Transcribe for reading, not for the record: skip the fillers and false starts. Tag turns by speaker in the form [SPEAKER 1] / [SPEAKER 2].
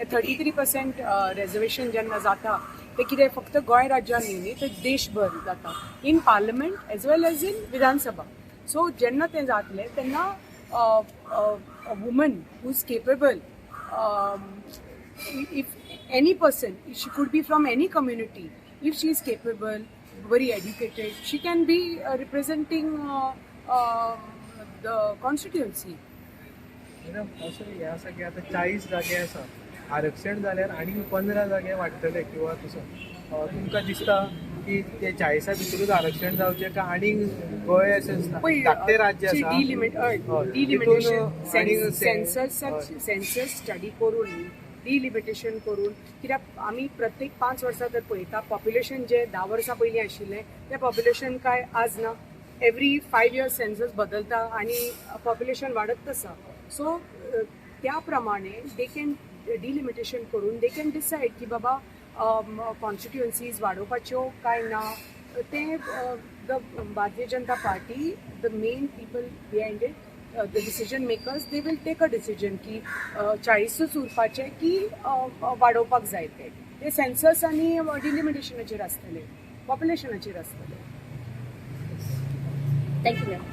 [SPEAKER 1] 33% reservation जेन्ना जाता, ते कितें फक्त गोंय राज्यान न्ही न्ही, तर देशभर जाता, in parliament as well as in Vidhan Sabha. So जेन्ना तें जातलें तेन्ना woman who is capable, if any person, she could be from any community, if she is capable, very educated, she can be representing the constituency.
[SPEAKER 2] Madam, अशें हें आसा की आतां 40 जागे आसा, आरक्षण जाल्यार आनी 15 जागे वाडटले किंवा तसो. तुमकां दिसता की ते 40 भितरूच आरक्षण जावचें काय आनी गोंय अशें धाकटें राज्य आसा?
[SPEAKER 1] डिलिमिटेशन
[SPEAKER 2] तितून आनी
[SPEAKER 1] सेन्सस, सेन्सस स्टडी करून, डिलिमिटेशन करून, कित्याक आमी प्रत्येक 5 वर्सां जर पळयता, पॉप्युलेशन जे 10 वर्सां पयलीं आशिल्लें तें पॉप्युलेशन काय आज ना. एवरी 5 इयर्स सेन्सस बदलता आनी पॉप्युलेशन वाडत आसा. सो त्या प्रमाणे they can delimitation करून they can decide की बाबा कॉन्स्टिट्युएन्सीज वाडोवपाच्यो काय ना. ते the Bharatiya Janata Party, the main people behind it, the decision makers, they will take a decision की 40च उरपाचें की वाडोवपाक जाय. ते ते सेन्सस आनी डिलिमिटेशनाचेर आसतलें, पॉप्युलेशनाचेर आसतलें.
[SPEAKER 3] Thank you, ma'am.